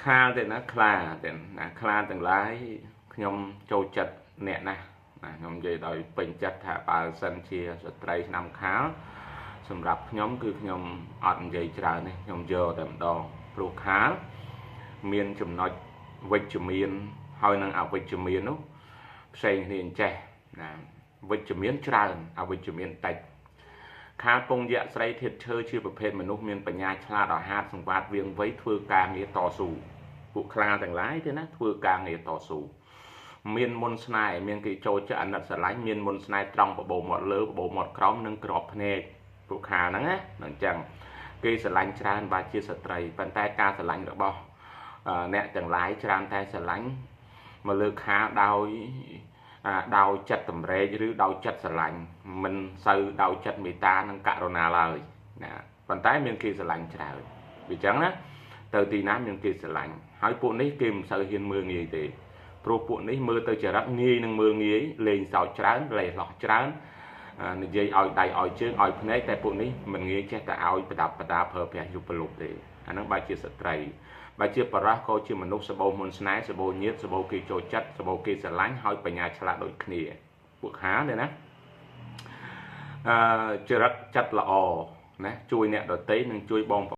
ខាលទេណាខ្លាទេណាខ្លាទាំងឡាយខ្ញុំចូលចិត្តអ្នកណាស់ណាខ្ញុំនិយាយដោយពេញចិត្តថាបើសិនជាស្ត្រីឆ្នាំខាលសម្រាប់ខ្ញុំគឺខ្ញុំអត់និយាយច្រើនទេខ្ញុំយកតែម្ដងព្រោះខាលមានចំណុចវិជ្ជមានហើយនឹងអវិជ្ជមាននោះផ្សេងគ្នាអញ្ចេះណាវិជ្ជមានច្រើនអវិជ្ជមានតិចខាលពងយៈស្រីធាតឈើជាប្រភេទមនុស្សមានបញ្ញាឆ្លាតរហ័សសង្វាតវៀងវៃធ្វើការងារតស៊ូពួកខ្លាទាំងឡាយទេណាធ្វើការងារតស៊ូមានមុនស្នេហ៍មានគេចូលចិត្តអាណិតស្រឡាញ់មានមុនស្នេហ៍ត្រង់បបោមាត់លើបបោមាត់ក្រោមនិងក្របភ្នែកពួកខាហ្នឹងណានឹងអញ្ចឹងគេស្រឡាញ់ច្រើនបាទជាស្ត្រីប៉ុន្តែការស្រឡាញ់របស់អ្នកទាំងឡាយច្រើនតែស្រឡាញ់មកលើខាដោយចិត្តតម្រេកឬដោយចិត្តស្រឡាញ់មិនសូវដោយចិត្តមេត្តានិងករុណាឡើយណាប៉ុន្តែមានគេស្រឡាញ់ច្រើនវាអញ្ចឹងណាទៅទីណាមានគេស្រឡាញ់ហើយពួកនេះគេមិនសូវហ៊ានមើលងាយទេព្រោះពួកនេះមើលទៅចរិតងាយនឹងមើលងាយលេងសើចច្រើនលេះលោះច្រើននិយាយឲ្យដៃឲ្យជើងឲ្យភ្នែកតែពួកនេះមិនងាយចេះតែឲ្យប្រដាប់ប្រដាប្រើប្រាស់យុបលុបទេអាហ្នឹងបើជាស្ត្រីបើជាបរោះក៏ជាមនុស្សសបោមុនស្នេហ៍សបោញាតសបោគេចូលចិត្តសបោគេស្រឡាញ់ហើយបញ្ញាឆ្លាតដូចគ្នាពួកខានេះណាអឺចរិតចិត្តល្អណាជួយអ្នកដទៃនិងជួយបង